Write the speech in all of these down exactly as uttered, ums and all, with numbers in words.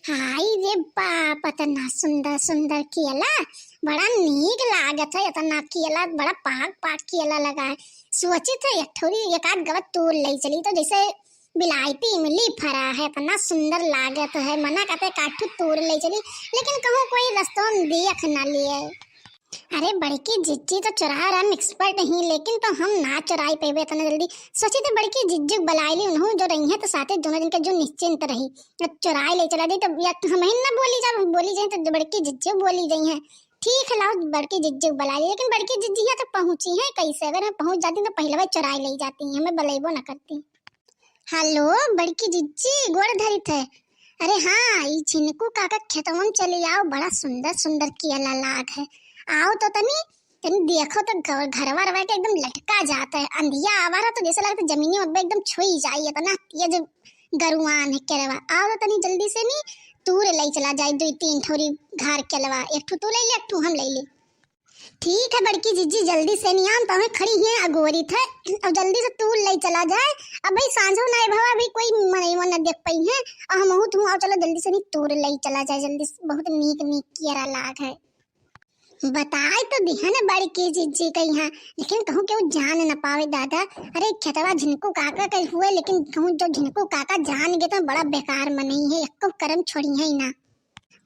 आई रे बाप, इतना सुंदर सुंदर केला, बड़ा नीक लागत है। इतना केला, बड़ा पाक पाक केला लगा है। सोचित है एक ठोरी एक आध गवा तूर लई चली, तो जैसे बिलायती इमली फरा है, इतना सुंदर लागत है। मना करते काठू तूर लई चली, लेकिन कहूँ कोई रस्तों में देख ना लिए। अरे बड़की जिज्जी तो चुराए रहा, हम expert ही, लेकिन तो हम ना चुराई पेबे इतना जल्दी। सोचित है बड़की जिज्जी को बुलाई ली, उन्हों जो रही है तो साथे दोनों जन के जो निश्चिंत रही। अब चुराई ले चला जाई, तब या तो हम ही ना बोली जाब, बोली जाई तो बड़की जिज्जी बोली जाई है। ठीक है, लाओ बड़की जिज्जी को बुलाई ली, लेकिन बड़की जिज्जी यहाँ तक पहुँची है कैसे? अगर हम पहुँच जाती तो पहले वह चुराई ले जाती, हमें बुलाइबो ना करती। हेलो बड़की जिज्जी, गोड़ धरित है। अरे हाँ, ई झिनकू काका खेतवन चली आओ, बड़ा सुंदर सुंदर केला लाग है। आओ तो तनी, तनी देखो तो घर, घरवा रवा के एकदम लटका जात है। अंधिया आवा रहा तो जैसे लगता जमीनी में एकदम छुई जाई, इतना तेज गरुआन है केलवा। आओ तो तनी जल्दी से नी तूर लई चला जाए, दुई तीन ठोरी घर केलवा, एक ठो तू ले ले, एक ठो हम ले ले। ठीक है बड़की जिज्जी, जल्दी से नी आम, तो हमें खड़ी हैं अगोरी थे, और जल्दी से तूर लई चला जाए। अब भाई सांझो ना भवा, अभी कोई मनई मन देख पाई है, और हम तुम आओ, चलो जल्दी से नी तूर लई चला जाए, जल्दी से, बहुत नीक नीक केला लाग है। बताए तो दिहन बड़की जिज्जी के यहाँ, लेकिन कहूँ केहू जान न पावे दादा। अरे खेतवा झिनकू काका के हुए, लेकिन कहूँ जो झिनकू काका जान गए तो बड़ा बेकार मनई है, एको करम छोड़ी है ना।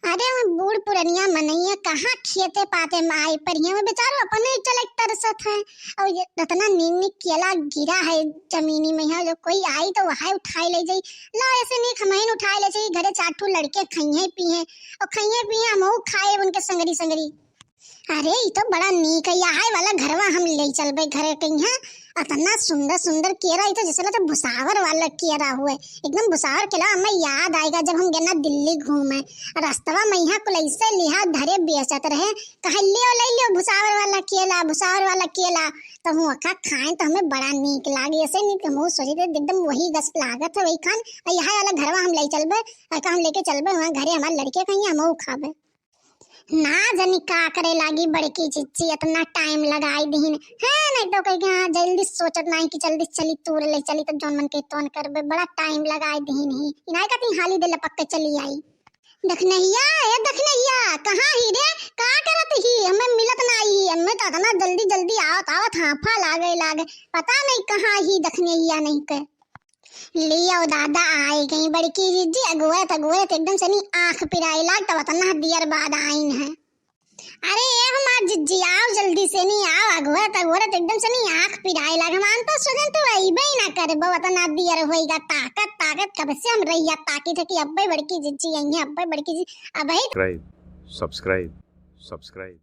अरे वो बूढ़ पुरनिया मनई है, कहाँ खेते पाते में आई पर है, वो बेचारो अपने चले तरसत है। और ये इतना नीक नीक केला गिरा है जमीनी में है, जो कोई आई तो वह उठाए ले जाई। ला ऐसे नीक हमहिन उठाए ले जाई, घरे चार ठो लड़के खइहे पीहे और खइहे पीहे हमहू खाए उनके संगरी संगरी। अरे, ई तो बड़ा नीक है, यहाँ वाला घरवा हम ले चलबे घरे के यहाँ। इतना सुंदर सुंदर केरा, ई तो जैसे लगता भुसावर वाला केरा हुए, एकदम भुसावर केला। हमें याद आएगा जब हम गए ना दिल्ली घूमे, रस्तवा में यहाँ कुल ऐसे लिहा धरे बेचत रहे, कहे लियो ले लियो भुसावर वाला केला, भुसावर वाला केला। तो हम ओका खाए तो हमें बड़ा नीक लागे, ऐसे नीक हम सोचे थे एकदम वही गस लागत है वही खान। और यहाँ वाला घरवा हम ले चलबे, और का हम लेके चलबे वहाँ घरे हमारे लड़के खाइए, हम खाबे। ना जानी का करे लागी बड़की जिज्जी, इतना टाइम लगाई दीन है। नहीं तो कह के हाँ, जल्दी सोचत नहीं कि जल्दी चली तूर ले चली, तो जौन मन के तौन करबे, बड़ा टाइम लगाई दीन ही। इनाय का ती हाली दे लपक के चली आई। दखनैया, ए दखनैया, कहाँ ही रे? का करत ही? हमें मिलत ना आई। हमें तो इतना जल्दी जल्दी आवत आवत हाफा लागे लागे, पता नहीं कहाँ ही दखनैया नहीं के। लियो दादा, आई गई बड़की जिज्जी। अगोरत अगोरत एकदम से नी आँख पिराए लाग, तब इतना दियर बाद आइन है। अरे ए हमार जिज्जी, आओ जल्दी से नी आओ, अगोरत अगोरत एकदम से नी आँख पिराए लाग। हम तो सोचन तू अइबे ही ना करबो, इतना दियर होइगा। ताकत ताकत कब से हम रहिया ताकी थे कि अब्बे बड़की जिज्जी आई है, अब्बे बड़की जी। अब ही subscribe, subscribe, subscribe।